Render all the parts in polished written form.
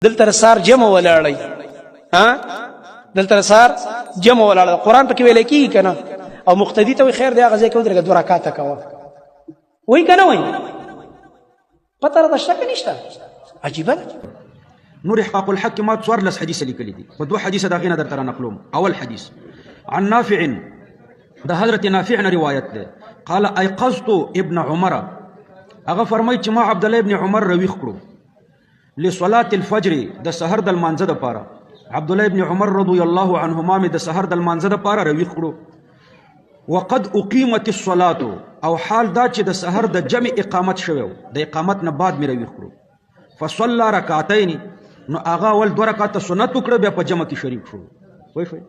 دلته سار جمع ولاړی، ها، دلته سار جمع ولاړ، قرآن پکې ویل کیږي کنه؟ او مقتدی ته خیر دی، هغه ځای کې ودرېږه، دوه رکعاته کوه، وای کنه؟ وای پته راته شته که نشته؟ عجیبه ده. نور احقاق الحق ما 14 حدیث لیکلي دي، خو دوه حدیث د هغې نه درته رانقلوم. اول حدیث عن نافع، د حضرت نافع نه روایت دی، قال ایقظت ابن عمر، هغه فرمایي چې ما عبد الله ابن عمر رویخ کړو لصلاة الفجر، د سحر د لمانځه دپاره. عبد الله ابن عمر رضی الله عنهما مې د سحر د لمانځه دپاره رویخ کړو، وقد اقیمت الصلاة، او حال دا چې د سحر د جمع اقامت شوی، د اقامت نه بعد مې رویخ کړو. فصلى رکعتین، نو هغه اول دوه رکعته سنت وکړه، بیا په جمع کې شریک شو. پوه شوئ؟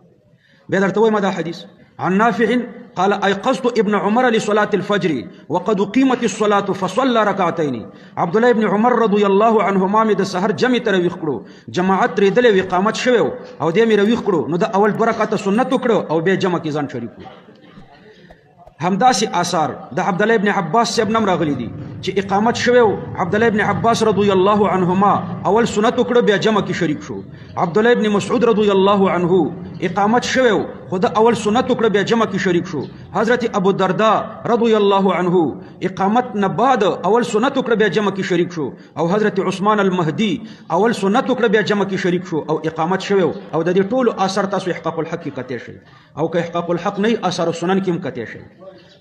بیا درته وایم دا حدیث عن نافع قال ايقظت ابن عمر لصلاة الفجر وقد قيمت الصلاة فصلى ركعتين. عبد الله ابن عمر رضي الله عنهما مې د سحر جمع ته رویخ کړو، جماعت رېدلی و، اقامت شوی او دی مې رویخ کړو، نو د اول دوه رکعته سنت وکړو او بیا جمع کې ځان شریک کړو. همداسې آثار د عبد الله ابن عباس صاحب نم راغلي دي چې اقامت شوی، عبد الله ابن عباس رضی الله عنهما اول سنت وکړو، بیا جمع کې شریک شو. عبد الله ابن مسعود رضی الله عنه اقامت شوی، خو د اول سنت وکړو، بیا جمع کې شریک شو. حضرت ابو دردا رضی الله عنه اقامت نه بعد اول سنت وکړو، بیا جمع کې شریک شو. او حضرت عثمان المهدی اول سنت وکړو، بیا جمع کې شریک شو او اقامت شوی. او د دې ټولو آثار تاسو احقاق الحق کې کتلی شئ، او که احقاق الحق نه، آثار سنن کې هم کتلی شئ،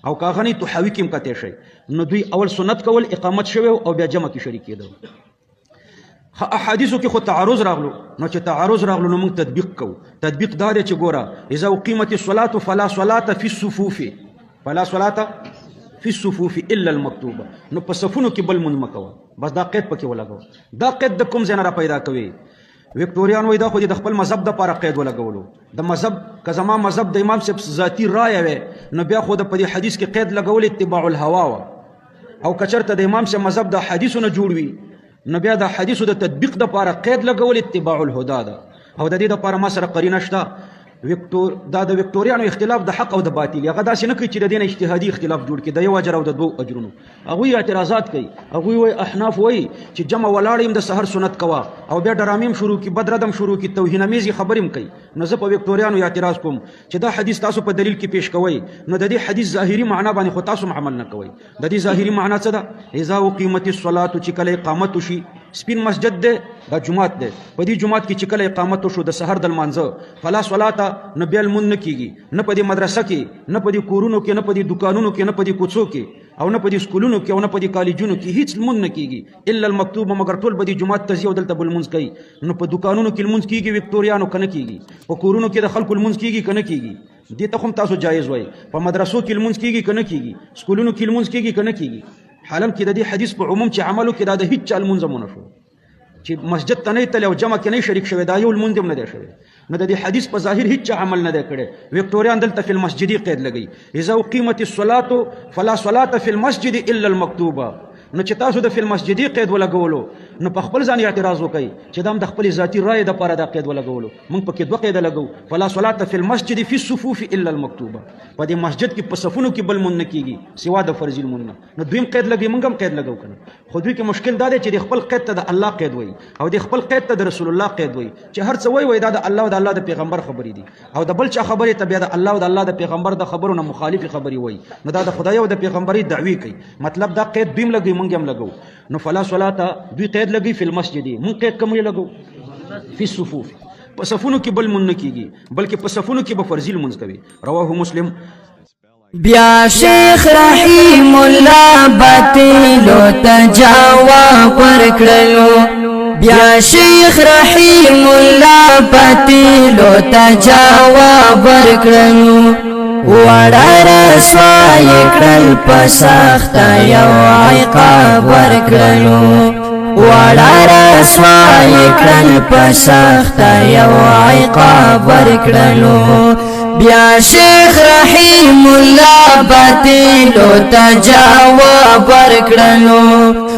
او که هغه نه، تحاوي کې هم کتلی شئ. نو دوی اول سنت کول، اقامت شوی او بیا جمع کې شریک کېدل. احادیثو کې خو تعارض راغلو، نو چې تعارض راغلو نو موږ تطبیق کوو. تطبیق دا دی چې ګوره، اذا اقیمت الصلاه فلا صلاه فی الصفوف، فلا صلاه فی الصفوف الا المکتوبه، نو په صفونو کې بل مونږ مکوه، بس دا قید پکې ولګو. دا قید د کوم ځای نه را پیدا کوي؟ وکټوریان وای دا خو د خپل مذهب د پاره قید ولګولو. د مذهب که زما مذهب د امام صاحب ذاتی رایه وي، نو بیا خو د په دې حدیث کې قید لګول اتباع الهوا وه، او که چېرته د امام صاحب مذهب د حدیثو نه جوړ وي، نو بیا د حدیثو د تطبیق د پاره قید لګول اتباع الهدى ده. او د دې دپاره ما سره قرینه شته. وکټور دا د وکټوریانو اختلاف د حق او د باطل، هغه داسې نه کوي چې د دې نه اجتهادي اختلاف جوړ کړي، د یو اجر او د دوو اجرونو. هغوی اعتراضات کوي، هغوی وایي، احناف وایي چې جمع ولاړ یم د سحر سنت کوه، او بیا ډرامې هم شروع کړي، بد رد هم شروع کړي، توهینامیزې خبرې هم کوي. نو زه په وکټوریانو اعتراض کوم چې دا حدیث تاسو په دلیل کې پیش کوئ، نو د دې حدیث ظاهري معنا باندې خو تاسو هم عمل نه کوئ. د دې ظاهري معنا څه ده؟ اذا اقیمت الصلاة، چې کله اقامت وشي، سپین مسجد دی، دا جومات دی، په دې جومات کې چې کله اقامت وشو د سحر د لمانځه، فلا صلاة، نو بیا لمونځ نه کیږي، نه په دې مدرسه کې، نه په دې کورونو کې، نه په دې دکانونو کې، نه په دې کوڅو کې، او نه په دې سکولونو کې، او نه په دې کالجونو کې، هیڅ لمونځ نه کیږي الا المکتوب، مګر ټول به دې جومات ته ځي او دلته به لمونځ کوي. نو په دکانونو کې لمونځ کیږي وکټوریانو که نه کیږي؟ په کورونو کې د خلکو لمونځ کیږي که نه کیږي؟ دې ته هم تاسو جایز وایي. په مدرسو کې لمونځ کیږي که نه کیږي؟ سکولونو کې لمونځ کیږي که نه کیږي؟ حالم کې د دې حدیث په عموم چې عمل وکړي، دا د هیڅ چا لمونځ هم ونه شو چې مسجد ته نه تللی او جمع کې نه شریک شوی، دا یو لمونځ هم نه دی شوی. نو د دې حدیث په ظاهر هیڅ چا عمل نه دی کړی. وکټوریان دلته فی المسجد قید لګی، اذا اقیمت الصلاه فلا صلاه فی المسجد الا المکتوبه. نو چې تاسو د فی المسجد قید ولګولو، نو په خپل ځان اعتراض وکړئ چې دا هم د خپل ذاتی رائے د پاره دا قید ولګولو. موږ پکې دوه قید لګو، فلا صلاه فی المسجد فی الصفوف الا المکتوبه، په دې مسجد کې په صفونو کې بل مونږ نه کیږي سوا د فرضي لمونځ نه. نو دویم قید لګي، موږ هم قید لګو کنه. خو دوی کې مشکل دا دی چې د خپل قید ته د الله قید وایي او د خپل قید ته د رسول الله قید وایي، چې هر څه وایي، وایي دا د الله او د الله د پیغمبر خبرې دي، او د بل چا خبرې ته بیا د الله او د الله د پیغمبر د خبرو نه مخالفې خبرې وایي، نو دا د خدای او د پیغمبري دعوی کوي. مطلب دا قید دویم لګي، موږ هم لګو. نو فلا صلاه دوی قید لګي فی المسجد، موږ قید کوم لګو؟ فی الصفوف، په صفونو کې بل مونږ نه کیږي، بلکې په صفونو کې به فرضي لمونځ کوي. رواه مسلم. بیا شیخ رحیم الله باطلو ته جواب ورکړلو، بیا شیخ رحیم الله باطلو ته جواب ورکړلو، وړه رسوای کړل په سخت یو عقاب ورکړلو، وړه رسوای کړل په سخت یو عقاب ورکړلو. بیا شیخ رحیم الله باطلو ته جواب ورکړلو.